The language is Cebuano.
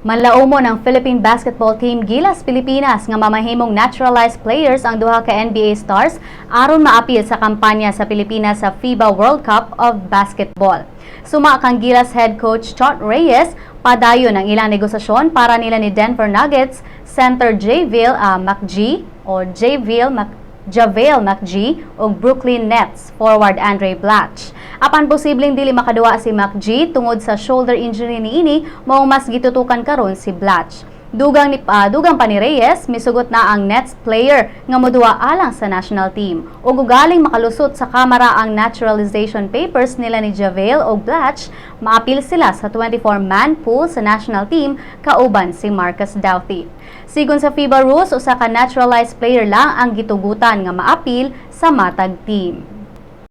Manlaumo ng Philippine basketball team Gilas Pilipinas nga mamahimong naturalized players ang duha ka NBA stars aron maapil sa kampanya sa Pilipinas sa FIBA World Cup of Basketball. Suma kang Gilas head coach Chot Reyes, padayon ang ilang negosasyon para nila ni Denver Nuggets center JaVale McGee o JaVale McGee ug Brooklyn Nets forward Andray Blatche. Apan posibleng dili makaduwa si McGee tungod sa shoulder injury niini, mao mas gitutukan karon si Blatche. Dugang pa ni Reyes, misugot na ang Nets player nga moduwa alang sa national team. Ug ugaling makalusot sa kamara ang naturalization papers nila ni JaVale ug Blatche, maapil sila sa 24-man pool sa national team kauban si Marcus Douthit. Sigon sa FIBA rules, usa ka naturalized player lang ang gitugutan nga maapil sa matag team.